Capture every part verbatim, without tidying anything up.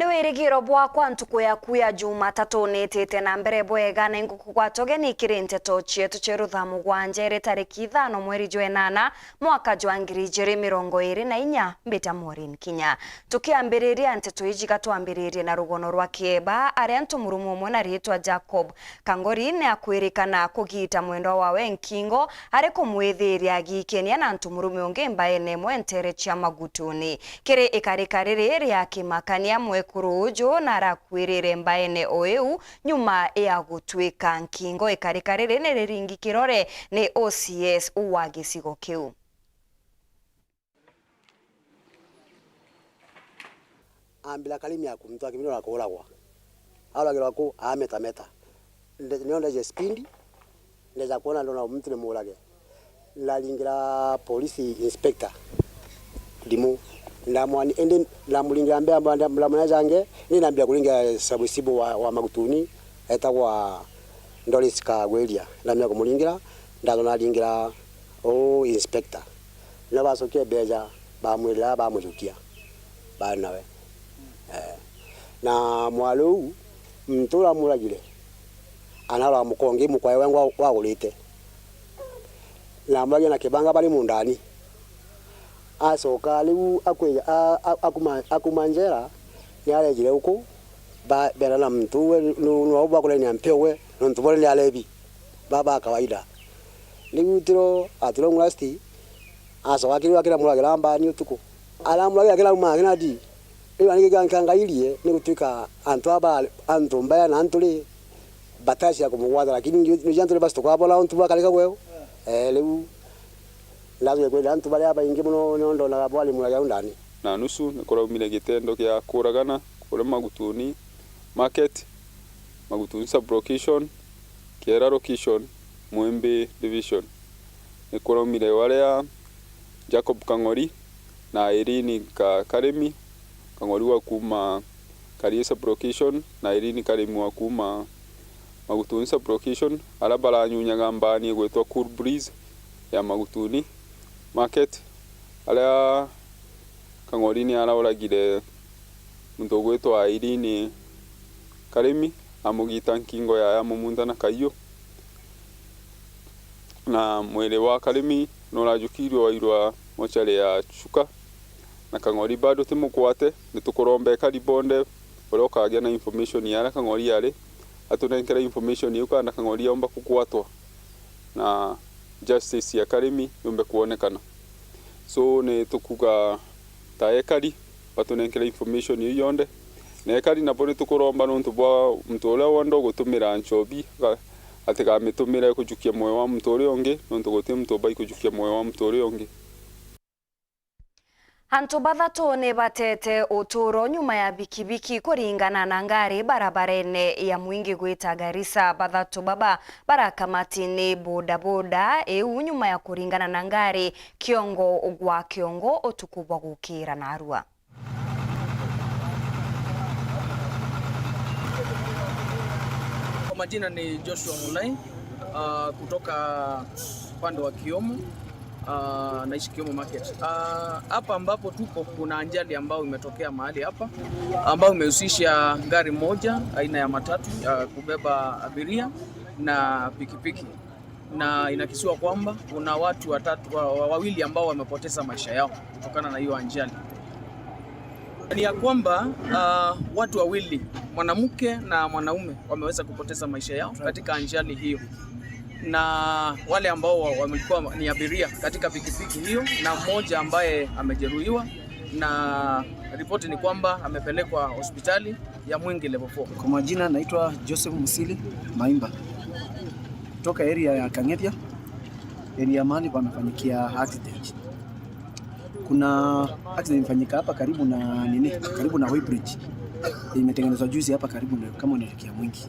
Ni wirigiro bwakwa ntuku yaku ya Jumatatu niitite na mbere bwega, na ingukugwata ugeni kiri nteto cietu cia rutha mugwanja iri tariki ithano mweri jwa enana mwaka jwa ngiri ijiri mirongo iri na inya. Mbita Maureen Kinya. Tukiambiriria nteto iji, ga twambiririe na rugono rwa kieba, aria ntu murume umwe na riitwa Jacob Kang'ori ni akwirikana kugiita mwendwa wawe nkingo ari kumwithiria agikenia na ntu murume ungi mbaene imwe nteere cia Magutuni. Kiri ikarika riri ria kimakania, mwekuru uju narakwirire mbaene o iu nyuma ya gutwika nkingo. Ikarika riri ni riringi kirore ni O C S wa gicigo kiu. Ambira Karimi aku, muntu akimina na kuuragwa. Auragirwa ku, aametameta. Nde-, nio ndeje speed, ndeja kwona ndona muntu ni muurage. Ndaringira police inspector ndimu. Ndamwani, indi ndamuringira mbea, ndamwona jange, ni ndambia kuringira sabu sibu wa, wa Magutuni, etagwa Doris Kagwiria. Ndambia kumuringira, ndathona aringira u inspector. No bacokire beja, bamwirira, bamujukia, baari nawe. Eh. Na mwari uu, muntu uria amuragire, anarwa mukongi mukwae wengwa wagurite. Na amuragia na kibanga bari mundani. Acoka riu akwija, a-, a-, akuma, akuma njera, ni arejire uku, ba-, bera na muntu uwe, nu-, nu-, nwa bakurenia mpio we, nontu bore ni arebi. Ba, ba kawaida. Riu tiro, at long last, acoka kiri akira muragira mbani utuku. Aramuragira kira uma akina di. Riu ani kiganga ngairie, ni gutuika antu aba, antu mbaya na antu ri, batacia kumugwata, lakini ni, ni antu ri basi tukwabona untu bwakarika gweu. Eh, riu, ndajwe kwenda antu baria baingi muno, nio ndonaga bwari muragira undani. Na nusu ni kuraumire gitendo gia kuuragana kuria Magutuni Market, Magutuni Sub-Location, Kiera Location, Mwimbi Division. Ni kuraumire waria Jacob Kang'ori na Irene Ka-, Karimi, Kang'ori wa kuuma Karie Sub-Location na Irene Karimi wa kuuma Magutuni Sub-Location, aria baranyunyaga mbani igwitwa Cool Breeze ya Magutuni Market, aria Kang'ori ni arauragire muntu ugwitwa Irene Karimi, amugita nkingo yaye, amumunta na kaiu. Na mwiri wa Karimi ni urajukirwe wairwa mochari ya Chuka, na Kang'ori bado ti mukwate. Ni tukuromba ekari bonthe uria ukagia na information ya aria Kang'ori ari, atunenkere information iu kana Kang'ori aumba kukwatwa, na justice ya Karimi yumbe kwonekana. So, ni tukuga ta ekari, batunenkere information iu yonthe. Na ekari nabo ni tukuromba nontu bwa muntu uria wonthe ugutumira nchobi, ga-, atigamitumire kujukia mwoyo wa muntu uria ungi, nontu guti muntu ubai kujukia mwoyo wa muntu uria ungi. Antu bathatu ni batete uturo nyuma ya bikibiki kuringana na ngari barabarene ya Mwingi gwita Garissa. Bathatu baba barakamati ni bodaboda iu nyuma ya kuringana na ngari kiongo gwa kiongo utuku bwa gukira narua. Kwa majina ni Joshua Munai, ah, kutoka upande wa Kiomo, ah, naishi Kiomo Market. Ah, hapa ambapo tuko kuna ajali ambayo imetokea mahali hapa, ambayo imehusisha gari moja aina ya matatu ya kubeba abiria na pikipiki. Na inakisiwa kwamba kuna watu watatu, wa-, wa-, wawili ambao wamepoteza maisha yao kutokana na hiyo ajali. Ni ya kwamba, ah, watu wawili, mwanamke na mwanaume, wameweza kupoteza maisha yao katika ajali hiyo, na wale ambao wa-, wamekuwa ni abiria katika pikipiki hiyo, na mmoja ambaye amejeruhiwa, na ripoti ni kwamba amepelekwa hospitali ya Mwingi Level four. Kwa majina naitwa Joseph Musili Maimba. Kutoka area ya Kang'ethia, area mahali pamefanyikia accident. Kuna accident imefanyika hapa karibu na nini? Karibu na Hoi Bridge. Imetengenezwa juzi hapa karibu na, kama unaelekea Mwingi.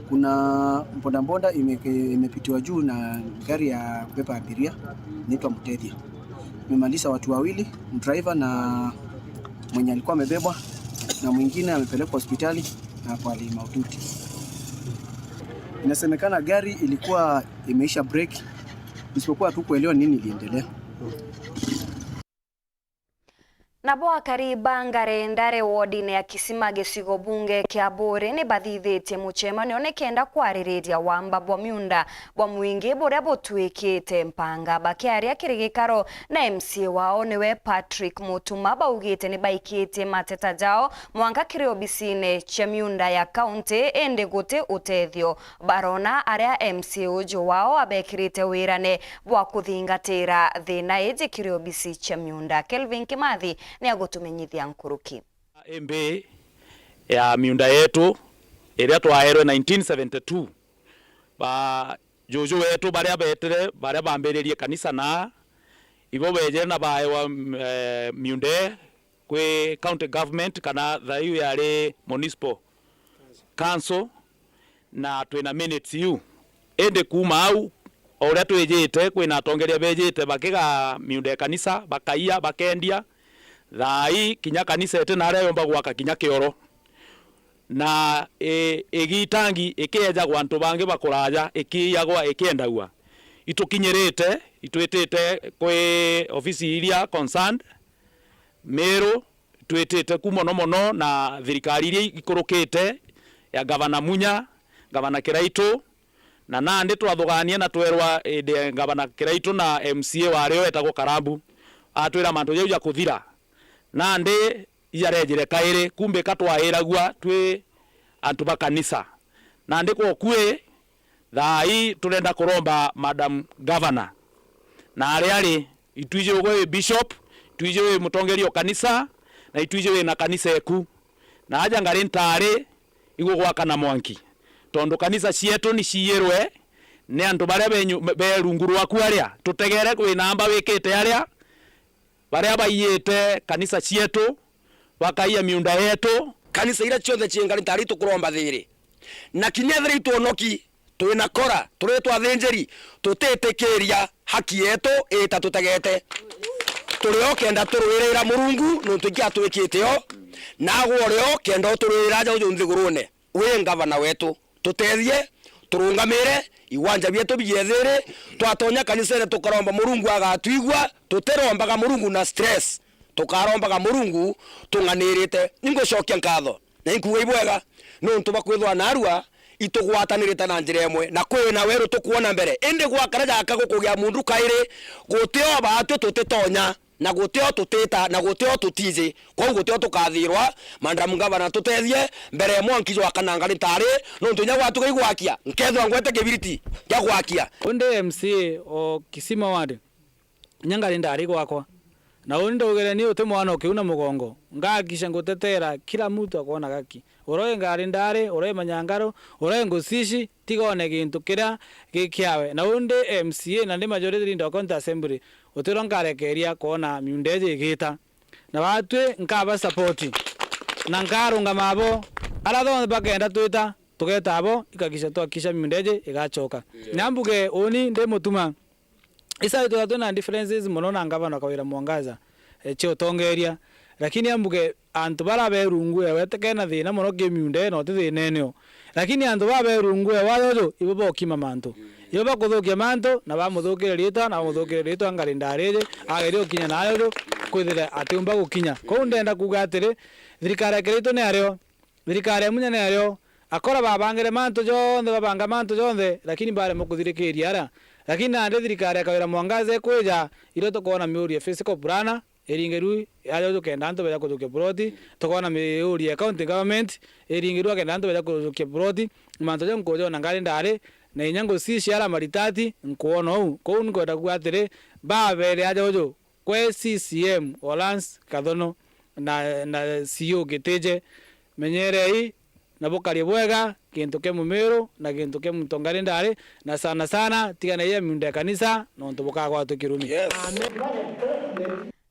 Kuna bodaboda ime-, imepitiwa juu na gari ya kubeba abiria, inaitwa Mutethia. Imemaliza watu wawili, driver na mwenye alikuwa amebebwa, na mwingine amepelekwa hospitali na kwa hali mahututi. Inasemekana gari ilikuwa imeisha brake, isipokuwa hatukuelewa nini iliendelea. Nabo akari ba Ngarendare wodine ya Kisima gicigo bunge kia Buuri ni bathithitie mucemanio nikenda kwaririria wamba bwa miunda bwa mwingi buria butwikite mpanga. Bakiaria kiri gikaro na M C A wao niwe Patrick Mutuma, baugite ni baikitie mateta jao mwanka kiri obisine cia miunda ya kaunti, indi guti utethio barona aria M C A uju wao abekirite wirane bwa kuthingatira thina iji kiri obisi cia miunda. Kelvin Kimathi ni agutumenyithia nkuruki. Imbi ya miunda yetu iria twaerwe nineteen seventy-two, ba juju wetu baria betire, baria bambiririe kanisa na ibo bejere na baewa, mm, eh, miunda kwi county government kana thaiu yari municipal council, na twina minutes iu. Indi kuuma au, o uria twijite, kwina atongeria bejite bakiga miunda ya kanisa, bakaia, bakendia. Thaai kinya kanisa iti na aria yomba gwaka kinya kioro. Na i-, igitangi ikiejagwa antu bangi bakuraja, ikiiyagwa, ikiendagua. Itukinyirite, itwitite kwi ofisi iria concerned, Meru, twitite ku mono mono na thirikari iria ikurukite, ya Gavana Munya, Gavana Kiraitu, na nandi twathugania na twerwa indi Gavana Kiraitu na M C A wario etagwo Karambu, atwira mantu jau ja kuthira. Nandi ijarejire kairi, kumbi ka twairagua twi antu ba kanisa. Nandi kwa ukui, thaai turenda kuromba Madam Governor, na aria ari, itwiji ugwe wi bishop, itwiji wi mutongeria o kanisa, na itwiji wi na kanisa eku. Na aja Ngari Ntari, igugwakana mwanki. Tondu kanisa cietu ni ciiyirwe ni antu baria benyu-, be rungu rwaku aria. Tutegere wi namba wikite aria, baria baiyite kanisa cietu, bakaiya miunda yetu. Kanisa iria cionthe cii Ngari Ntari tukuromba thiiri. Na kinya ethira itwonoki, twina kora, turi twathinjiri, tutitikiria haki yetu iita tutegete. Turi o kenda turwirira Murungu nontu iki atwikite o, nagwe uri o kenda uturwirira aja uju nthigurune. Wi ngavana wetu, tutethie, turungamire, iwanja bietu biethiri, twatonya kanisene tukaromba Murungu agatwigua, tutirombaga Murungu na stress, tukarombaga Murungu tung'anirite. Ningucokia nkatho, na inkuuga ibwega, nontu bwa kwithwa naarua itugwatanirite na njira imwe, na kwina weru tukwona mbere, indi gwakara jaka gukugia mundu kairi, guti o baatwi tutitonya. Na guti o tutita, na guti o tutiji, kwou guti o tukathirwa. Madam Governor, tutethie mbere ya mwanki jwa kananga ni tari, nontu inya gwatuga igwakia, nkethwa ngwete kibiriti gia gwakia. Undi M C A o Kisima Ward, inya Ngari Ntari gwakwa. Na uni ndaugire ni uti mwana ukiuna mugongo, ngahakikisha ngutetera kila mtu akona gaki. Uria wi Ngari Ntari, uria wi Manyangaru, uria wi Ngucici, tiga one gintu kiria gi kiawe. Na undi M C A na ndi majority leader wa county assembly, utirwa nkarekeria kwona miunda iji igita. Na batwi nkaba support. Na nkarungama abo. Aria thonthe bakenda twita, tugeta abo, ikakisha twakisha miunda iji igacoka. Yeah. Na mbuge uni ndi Mutuma. Isa itwira twina differences mono na ngavana Kawira Mwangaza, eh, cia utongeria. Lakini ambuge antu bara be rungu ewe tekena thina mono ki miunda ino ti thinene o. Lakini antu ba be rungu ewe ajojo ibo bokima mantu. Ibo bakuthukia mantu na bamuthukiria riitwa na bamuthukiria riitwa Ngari Ntari iji ageria gukinya na ajojo kwithire atiumba gukinya. Kou ndenda kuuga atiri, thirikari ya Kiraitu ni ario. Thirikari ya Munya ni ario, akora babangire mantu jonthe, babanga mantu jonthe, lakini baremwa kuthirikiria ara. Lakini nandi thirikari ya Kawira Mwangaza ikwija, irio tukwona miuria physical plan, iringirue ajojo kenda antu beja kujukia ploti, tukwona miuria ya county government, iringirue kenda antu beja kujukia ploti, mantu jau nkuja ona Ngari Ntari, na inya Ngucici ara Maritati, nkuona uu. Kou nkwenda kuuga atiri, babere ajojo, kwe C C M o Lance Kathono na, na C E O Gitije, menyerei na bukarie bwega gintu kia Mumiru na gintu kia muntu Ngari Ntari, na sana sana tiganai ya miunda ya kanisa nontu bukagwatwa kirumi. Yes.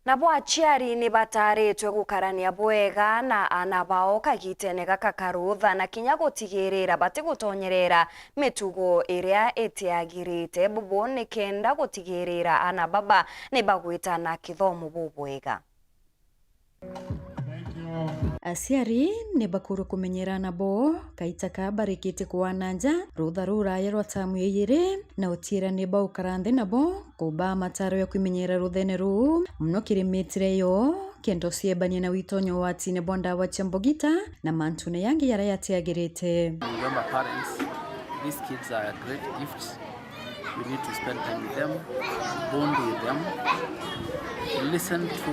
Nabo aciari ni bataritwe gukarania bwega na aana bao kagitene gaka ka rutha na kinya gutigirira batigutonyerera mitugo iria itiagirite, bubu nikenda gutigirira aana baba ni bagwita na kithomo bubwega. Aciari ni bakurwe kumenyera aana boo kaita ka barikitie kuana nja rutha ruraya rwa tamu ijiri, na utiira ni baukara nthi nabo kubaa mataro ya kwimenyera ruthene ruu, muno kiri mitire yo kenda uciebania na witonyo watine bwa ndawa cia mbogita na mantune yangi jaria jatiagirite. Ningeomba parents, these kids are a great gift. You need to spend time with them, bond with them, listen to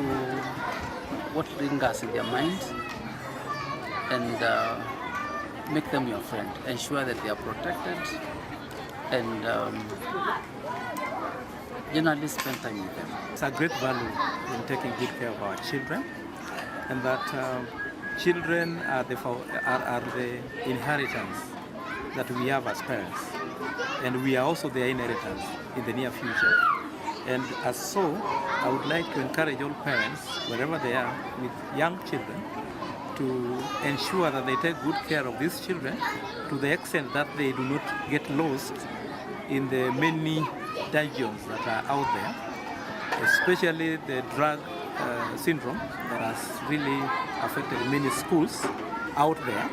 what lingers in their mind, and, uh, make them your friend. Ensure that they are protected, and, um, generally spend time with them. It's a great value in taking good care of our children, and that, um, children are the fo-, are, are the inheritance that we have as parents, and we are also their inheritance in the near future. And as so, I would like to encourage all parents, wherever they are, with young children, to ensure that they take good care of these children to the extent that they do not get lost in the many dungeons that are out there, especially the drug, uh, syndrome that has really affected many schools out there.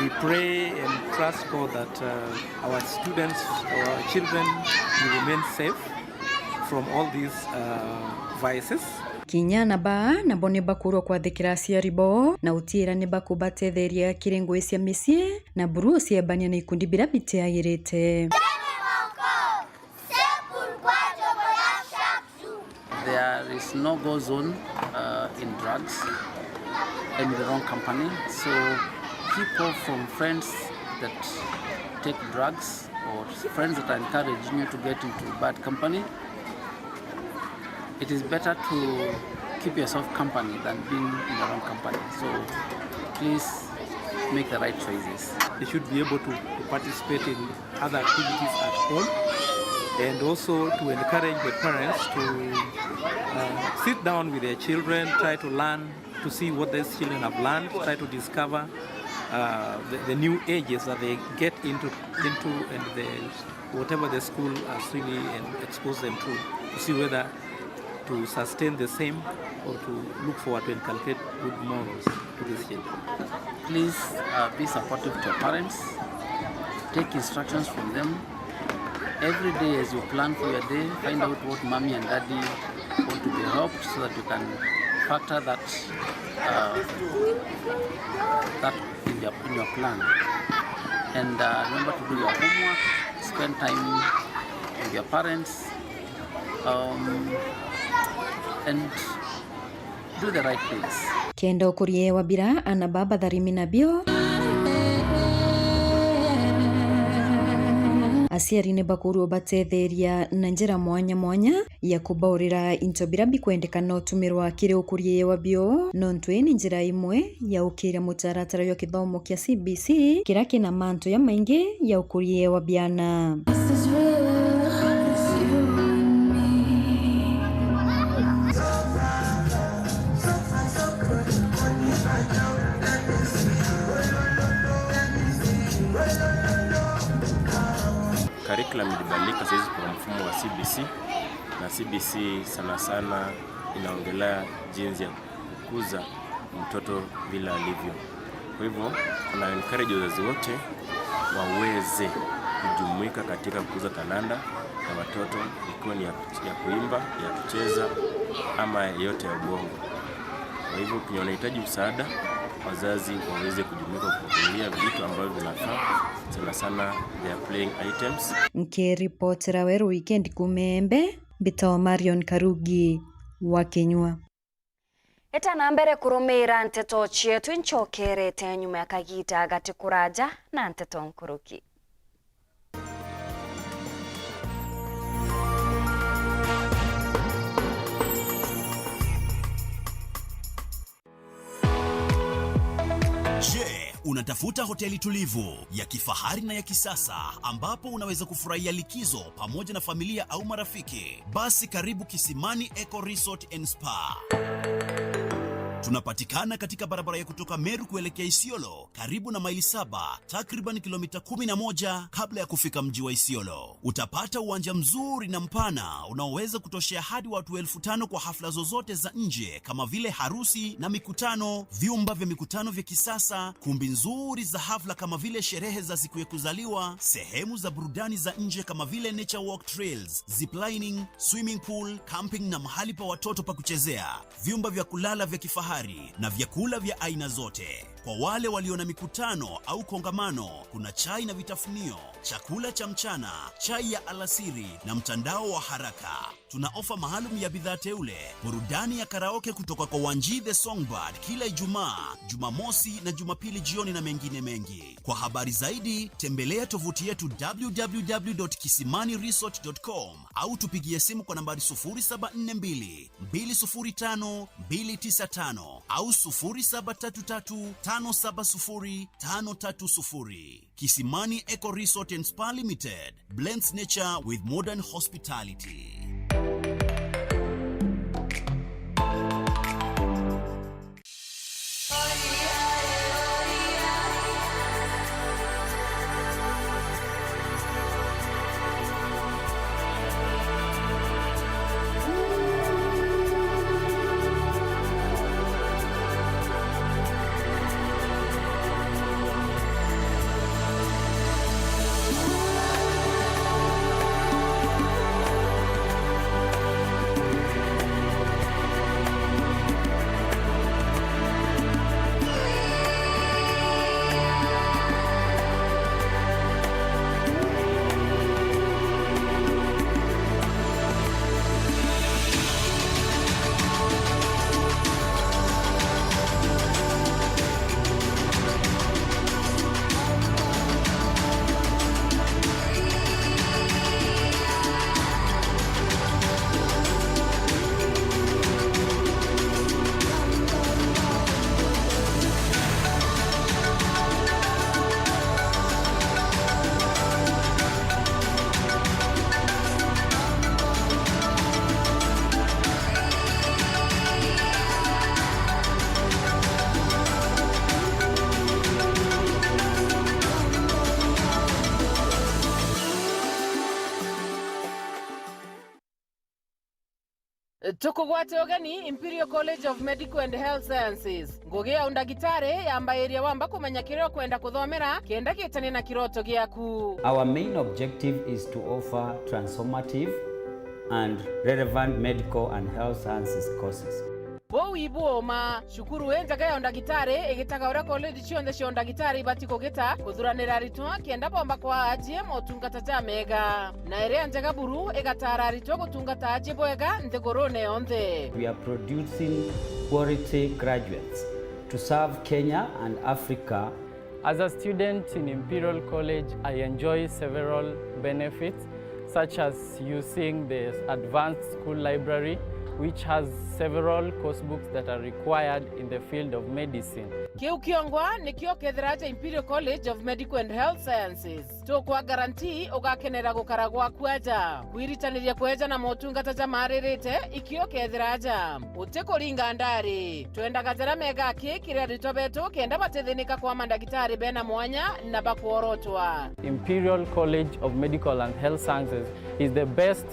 We pray and trust God that, uh, our students, our children will remain safe from all these, uh, vices. Kinya na baa nabo ni bakurwa kwathikira aciari bo na utiira ni bakubatetheria kiri ngui cia micii na buru uciebania na ikundi bira bitiagirite. There is no go zone, uh, in drugs and in the wrong company. So keep off from friends that take drugs or friends that are encouraging you to get into bad company. It is better to keep yourself company than being in the wrong company. So please make the right choices. They should be able to, to participate in other activities at home, and also to encourage the parents to, uh, sit down with their children, try to learn, to see what these children have learned, try to discover, uh, the, the new ages that they get into, into, and the, whatever the school has really, and expose them to, to see whether to sustain the same or to look forward to inculcate good morals to these children. Please, uh, be supportive to your parents. Take instructions from them. Every day as you plan for your day, find out what mommy and daddy want to be helped so that you can factor that, uh, that in your, in your plan. And, uh, remember to do your homework, spend time with your parents, um, and do the right things. Kenda ukuria ewa bira ana baba tharimi nabio. Aciari ni bakurwo batetheria na njira mwanya mwanya ya kubaurira into bira bikwendekana utumirwa kiri ukuria ewa bio, nontu ii ni njira imwe ya ukiria mutaratara jwa kithomo kia C B C, kiria kina mantu jamaingi ya ukuria ewa biana. Curriculum ilibadilika saizi kwa mfumo wa C B C, na C B C sana sana inaongelea jinsi ya kukuza mtoto vile alivyo. Kwa hivyo, na encourage wazazi wote waweze kujumuika katika kukuza talanta ya watoto, ikiwa ni ya, ya kuimba, ya kucheza, ama yote ya ubongo. Kwa hivyo, kwenye wanahitaji msaada, wazazi waweze kujumuika kuangalia vitu ambavyo vinafaa, sana sana their playing items. Nkiripotera Weru Weekend kuuma Embe, mbitagwa Marion Karugi wa Kinyua. Eta na mbere kurumiira nteto cietu, incokerete nyuma ya kagiita gati kuraja na nteto nkuruki. Je, unatafuta hoteli tulivu, ya kifahari na ya kisasa ambapo unaweza kufurahia likizo pamoja na familia au marafiki? Basi karibu Kisimani Eco Resort and Spa. Tunapatikana katika barabara ya kutoka Meru kuelekea Isiolo, karibu na Maili Saba, takriban kilomita kumi na moja kabla ya kufika mji wa Isiolo. Utapata uwanja mzuri na mpana unaoweza kutoshea hadi watu elfu tano kwa hafla zozote za nje kama vile harusi na mikutano, vyumba vya mikutano vya kisasa, kumbi nzuri za hafla kama vile sherehe za siku ya kuzaliwa, sehemu za burudani za nje kama vile nature walk trails, ziplining, swimming pool, camping na mahali pa watoto pa kuchezea, vyumba vya kulala vya kifahari na vyakula vya aina zote. Kwa wale walio na mikutano au kongamano, kuna chai na vitafunio, chakula cha mchana, chai ya alasiri na mtandao wa haraka. Tuna ofa maalum ya bidhaa teule, burudani ya karaoke kutoka kwa Wanji the Songbird kila Ijumaa, Jumamosi na Jumapili jioni na mengine mengi. Kwa habari zaidi, tembelea tovuti yetu w w w dot kisimani resort dot com au tupigie simu kwa nambari sufuri saba nne mbili, mbili sufuri tano, mbili tisa tano au sufuri saba tatu tatu, tano saba sufuri, tano tatu sufuri. Kisimani Eco Resort and Spa Limited blends nature with modern hospitality. Tukugwate ugeni Imperial College of Medical and Health Sciences. Ngugi ya undagitari yambairia wamba kumenya kiria ukwenda kuthomera kenda gitanie na kiroto giaku. Our main objective is to offer transformative and relevant medical and health sciences courses. Buu ibu uma, cukuru injega ya undagitari igitaga uria college cionthe cia undagitari ibati kugita kuthuranira aritwa kenda bomba kwaa ajie motungata jamega. Na iria njega buru igataara aritwa gutungata aji bwega nthigurune yonthe. We are producing quality graduates to serve Kenya and Africa. As a student in Imperial College, I enjoy several benefits, such as using the advanced school library, which has several course books that are required in the field of medicine. Kiu kiongwa nikio kethira aja Imperial College of Medical and Health Sciences. Tukwa guarantee ugakenera gukara gwaku aja. Kwiritaniria kweja na motungata jamaaririte, ikio kethira aja. Utikuringa ndari. Twendaga jaria mega aki kiri aritwa betu kenda batithinika kwa mandagitari bena mwanya na bakworotwa. Imperial College of Medical and Health Sciences is the best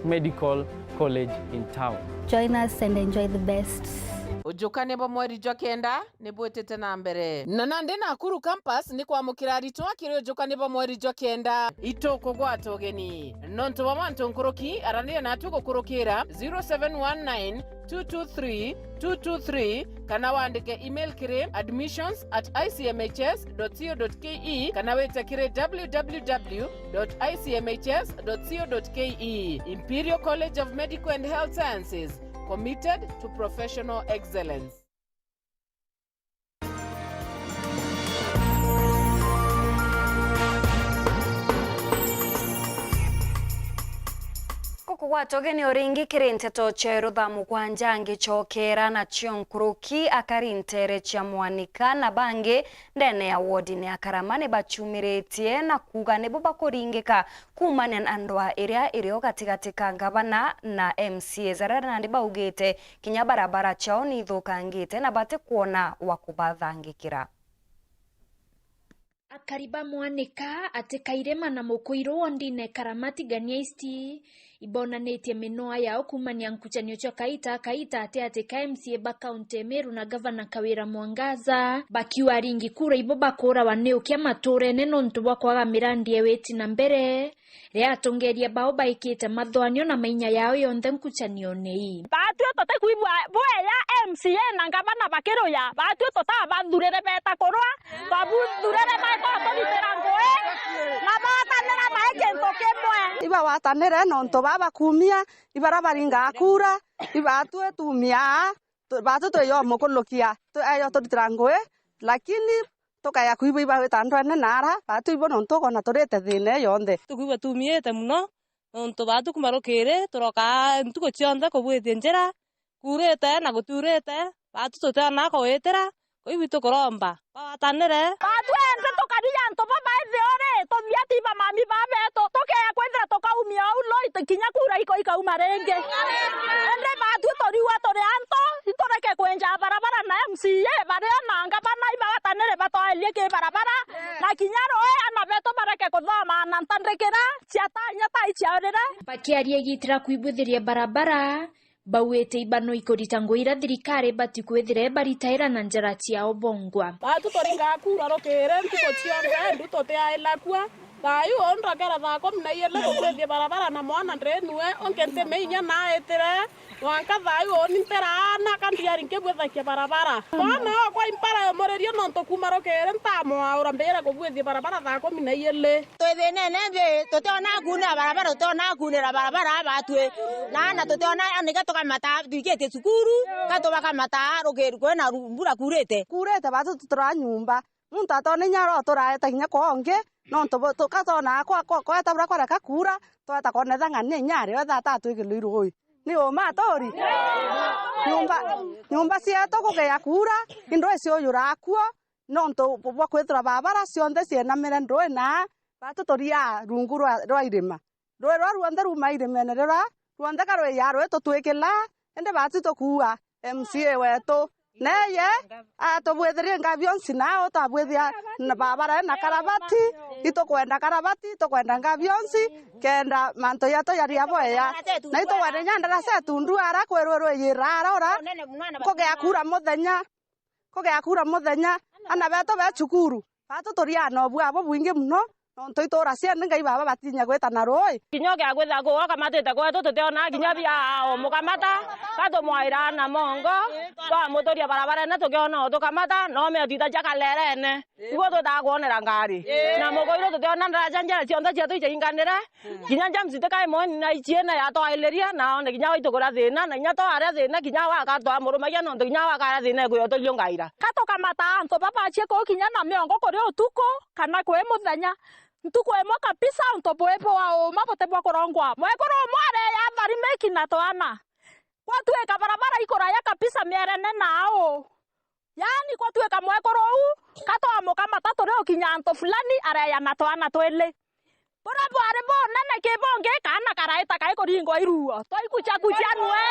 medical college in town. Join us and enjoy the best. Ujukania bwa mweri jwa kenda ni bwitite na mbere. Na nandi Nakuru campus ni kwamukira aritwa kiri ujukania bwa mweri jwa kenda. Itukugwata ugeni. Nontu bwa mantu nkuruki, araniria natu gukurukira zero seven one nine, two two three, two two three, kana wandike email kiri admissions at I C M H S dot co dot K E, kana wite kiri w w w dot I C M H S dot co dot K E. Imperial College of Medical and Health Sciences, committed to professional excellence. Guku Gwatugeni o ringi kiri nteto cia rutha mugwanja ngicokera nacio nkuruki. Akari ntere cia Mwanika na bangi ndene ya wodine ya Karama ni bachumiritie na kuuga nibo bakuringika kuumania na ndwaa iria irio gatigati ka ngavana na M C As, aria nandi baugite kinya barabara ciao ni ithukangite na batikwona wa kubathangikira. Akari ba Mwanika, ati Kairima na Mukuiru wondine Karamati Gania East, ibonanitie minoa yao kuumania nkuchanio cia kaita kaita ati ati ka M C A ba kaunti ya Meru na gavana Kawira Mwangaza, bakiuga aringi kura ibo bakuurawa ni ukia matuurene nontu bwa kwaga mirandi ya witi na mbere, riria atongeria bao baikite mathwanio na mainya yao yonthe nkuchanione ii. Baatwi tutikwigua bweya M C A na ngavana bakiruya, baatwi tutabathurire beeta kurwa, twabuthurire baeta turitira ngui, na batanira bae kintu kimwe. Ibawatanire nontu baba kumia, ibara baringaa kura, ibaatwi tumia aa, tu-, baatwi twiyo mukulukia, tu-, eyo turitira ngui, lakini tukaya kwigua ibawita ndwene naara, baatwi ibo nontu ukona turite thiina ii yonthe. Tukwigua tuumiite mono, nontu baatwi kuuma rukiri, turokaa ntuku cionthe kubwithia njira, kuurite na gutiurite, baatwi tutiona kuwitira, kwou ibu tukuromba bawatanire. Baatwi indi tukari antu babaithio ri, tuthia ti bamami baa beetu, tukeya kwithira tukaumia ou loi, kinya kura iko ikauma ringi. Indi baatwi turiua turi antu, itureke kwinja barabara na M C A, baria na ngavana ibawatanire batwaerie ki barabara, na kinya rui ana beetu bareke kuthoma na ntandikira cia ta inya ta icia urire. Bakiaria igitira kwibwithiria barabara, bauite ibano ikurita ngui iria thirikari ibati kwithira ibaritaira na njara ciao bongwa. Baatwi turingaa kura rukiri ntuku cionthe, ndu tutiaila kua. Thaa iu uu ndokera thaa kumi na iili kukwithia barabara na mwana ndinue, ungi ntime inya naitire. Mwanka thaa iu uu ni ntiraana ka ndiari nkibwithakia barabara. Mwana okwa impara yomuririe nontu kuuma rukiri ntamwaura mbire kubwithia barabara thaa kumi na iili. Twi thiinene mbi, tutiona kuunira barabara, tutiona kuunira barabara baatwi. Na ana tutiona, nikio tukamata, twikitie cukuru, ka tubakamata rukiri kwina ru-, mbura kuurite. Kuurite baatwi tutura nyumba. Muntu atona inya aro turaeta kinya kwa ungi, nontu bu-, tu-, ka twona kwa, kwa, kweta bura kwareka kuura, tweta kwona ethang'ania inya ari wetha atatwikirwe irui. Ni uma aturi? Nyumba, nyumba cietu kugeya kuura, indui ciuyuraa kuo, nontu bwa kwithirwa barabara cionthe cienamire ndui na baatwi turiaa rungu rwa, rwa irima. Rui rwa ruonthe ruuma irimene rira ruonthe ka rwiyaa rui tutwikilaa, indi baatwi tukuua M C A wetu. Neye atubwithirie nga bionsi na utabwithia na barabara na karabati, itukwenda karabati, itukwenda nga bionsi, kenda mantu yetu jaria bwega. Na itukwenda inya ndaraca etundu ara kwirwe rwiyiraa ara ura kugea kuura muthenya. Kugea kuura muthenya, ana betu be cukuru, baatwi turiaa na ubua bubwingi mono, nontu ituura ciendi Ngai baba batinya gwita na rui. Kinya ugea kwithira kuu okamatite kwetu, tutiona kinya bia umukamata, ka tumwaira na mongo, twamuturia barabarene, tukiona utukamata, no mio twita ja karerene. Ibo twitaga kwonera ngari. Na mukuiru tutiona ndaraca njira cionthe cietu icainganire. Kinya James tikae mweni na ichiene yatwailirie, na one kinya waitu kuria thiina, na inya twaria thiina, kinya waka twamurumagia, nontu kinya wakaria thiina ikuyo tuliungaira. Ka tukamata antu babachie kuu kinya na miongo kuri utuku, kana kwi muthenya. Ntuku imwe kabisa, untu bwi bwa uuma buti bwa kurongwa. Mwekuru umwe areya tharimiki na twana. Gwatuika barabara ikuraya kabisa mierene na au. Yaani, gwatuika mwekuru uu, ka twamukamata turi ukinya antu fulani, areya na twana twili. Buria bwari bunene ki bungi, kaana karaita kai kuringwa iruo, twaikuchakucha nwe.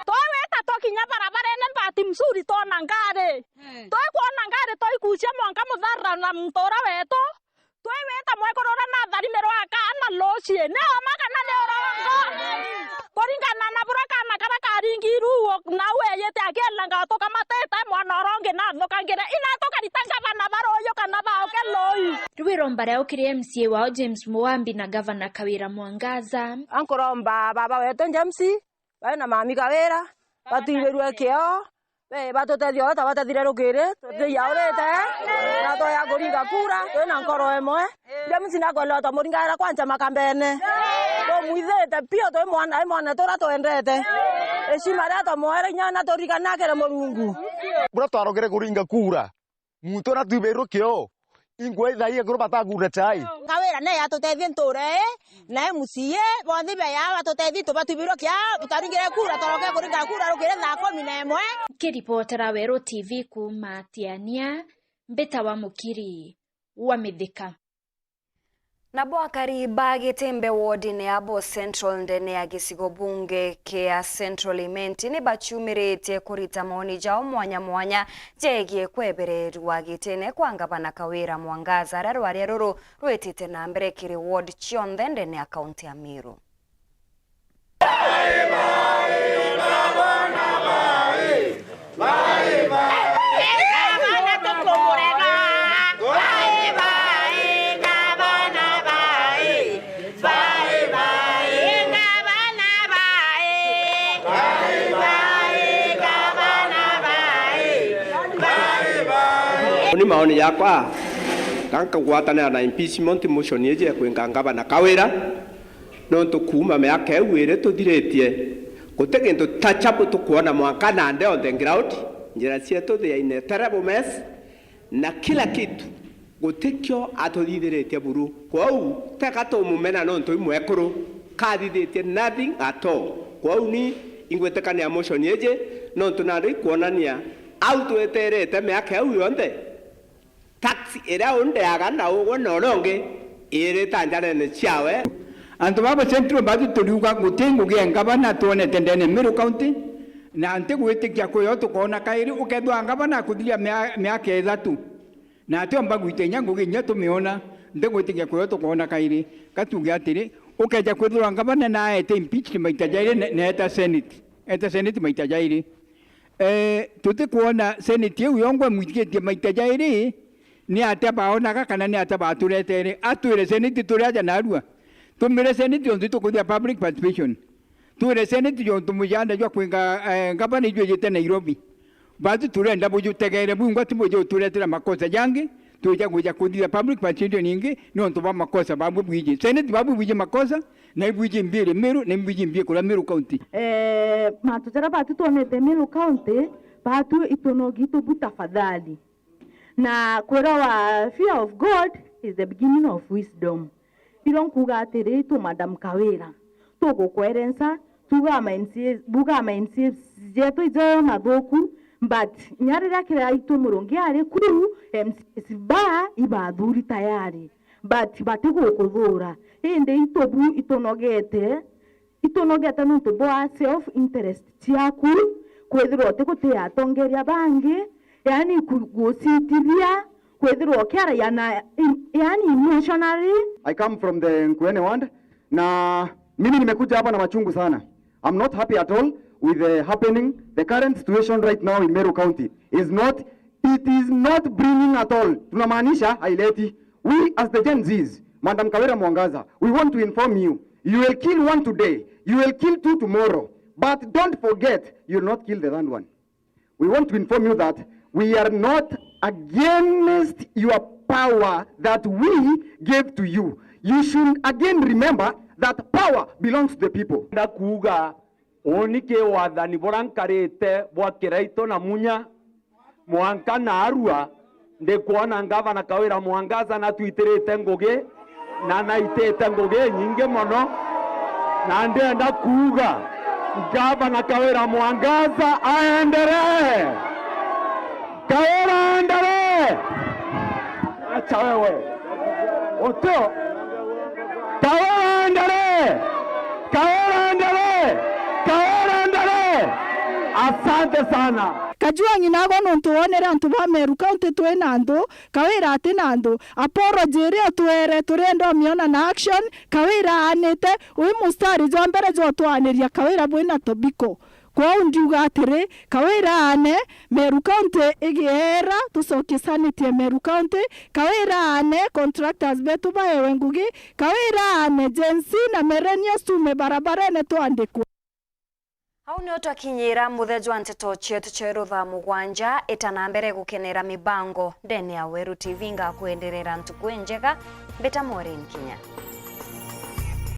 Twawita tukinya barabarene, bahati mzuri twona ngari. Twikwona ngari, twaikuchia mwanka mutharira na mutura wetu. Twaiwita mwekuru uria natharimirwe akaana luchie, ni uma kana ni urongo? Kuringana na buria kaana karia karingi iruo, nau eyite akielanga tukamatite, mwana uria ungi nathukangire, ina tukarita ngavana ba ruuyu kana ba uke lui. Riu iromba riao kiri M C A wao James Mugambi na Gavana Kawira Mwangaza. Ankuromba baba wetu James, bae na mami Kawira, batwibirue kio, be batutethia uria tabatethire rukiri, tutiaurite, na twaya kuringa kura, twi na nkoro imwe. James nakwelewa twamuringaira kwanja makambene. Tumwithite pio twi mwana, i mwana tura twendete. Heshima ria twamwere inya na turikane akiri Murungu. Buria twarogere kuringa kura, muntu uria twibirwe kio, Ingwe thaii ekuru batagure chai. Kawira ne atutethie nture ii, na M C A bonthe beya batutethie tubatubirwe kia, tutaringire kura, toroke kuringa kura rukire thaa kumi na imwe. Nkiripotera Weru T V kuuma Tiania, mbita wa Mukiri wa Mithika. Nabo akari ba Gitimbe wodine ya Bo Central ndene ya gicigo bunge kia Central Imenti ni baciumiritie kurita maoni jao mwanya mwanya jegie kwebererua gitine kwa ngavana Kawira Mwangaza, aria rwaria ruru rwitite na mbere kiri ward cionthe ndene ya kaunti ya Meru. Ni maoni jakwa gankagwatanira na impeachment motion iji ya kwinga ngavana Kawira. Nontu kuuma miaka iu iri tuthiritie, guti gintu touchable tukwona mwanka nandi on the ground. Njira cietu they are in a terrible mess, na kila kitu gutikio atuthithiritie buru. Kwou teka tumumena nontu i mwekuru, kathithitie nothing at all. Kwou ni ingwitikania motion iji, nontu nandi ikwonania au tweterete miaka iu yonthe, tax iria undeaga na ugwe na uria ungi irita njarene ciawe. Antu baba Central batu turiuga guti ngugi ya ngavana twonete ndene Meru County, na ntigwitikia kwio tukoona kairi. Ukethirwa ngavana akuthiria mia-, miaka ithatu, na atiomba gwita inya ngugi inya tumiona, ntigwitikia kwio tukoona kairi. Katuge atiri, ukeja kwithirwa ngavana naete impeached maita jairi, ne-, neeta Senate, eeta Senate maita jairi. Eh, tutikwona Senate iu yongwa imwitikitie maita jairi, ni atia baonaga kana ni atia baturetere? Atwire Senate turi aja narua. Tumire Senate yontu itukuthia public participation. Twire Senate yontu mujanda jwa kwinga, eh, ngavana ijwijite Nairobi. Batu turenda bujutegere bwingwa, ti buju uturetera makosa jangi, twija gwija kuthithia public participation ingi nontu bwa makosa babu bwiji. Senate babu bwiji makosa, na ibwiji mbi iri Meru, na ibwiji mbi kuria Meru County. Eh, mantu jaria batu twonete Meru County, batu itunogi tubu tafadhali. Na kwirawa, fear of God is the beginning of wisdom. Irio nkuuga atiri, itu Madam Kawira, tugukwerenca, tuuga ma M C A, buuga ma M C A jetu ijo mathuku, but inya riria kiria itu Murungi ari kuu, M C As ba ibathuri tayari, but batigukuthuura. Indi itu bu itunogete, itunogete nontu bwa self interest ciaku, kwithirwa utigutia atongeria bangi, yaani ku-, gucitithia, kwithirwa ukiaragia na im-, yaani emotionally. I come from the Nkuene ward, na mimi nimekuja hapa na machungu sana. I'm not happy at all with the happening, the current situation right now in Meru County is not, it is not bringing at all. Tunamaanisha haileti. We as the Gen Zs, Madam Kawira Mwangaza, we want to inform you, you will kill one today, you will kill two tomorrow, but don't forget, you will not kill the third one. We want to inform you that we are not against your power that we gave to you. You should again remember that power belongs to the people. Ndakuuga, uuni ki wathani buria nkarite bwa Kiraitu na Munya, mwanka naarua, ndikwona Ngavana Kawira Mwangaza natwitirite ngugi, na naitite ngugi inyingi mono, na ndienda kuuga, Ngavana Kawira Mwangaza aendelee! Kawira aendelee! Acha wewe. Utio. Kawira aendelee! Kawira aendelee! Kawira aendelee! Asante sana. Kajwang'i nagwa nontu wonere antu ba Meru County twi na nthu, Kawira ati na nthu. Apology iria utwere turienda umiona na action, Kawira aanite, ui mustari jwa mbere jwa utwaaniria Kawira bwina Tobiko. Kwou ndiuga atiri, Kawira aane, Meru County igiera, tucokie sanity ya Meru County, Kawira aane, contractors betu baewe ngugi, Kawira aane, Gen Z na millennials tuume barabarene twandikwe. Au nio twakinyira muthia jwa nteto cietu cia weru thaa mugwanja. Ita na mbere gukenera mibango ndene ya Weru T V, ngakwenderera ntuku injega, mbita Maureen Kinya.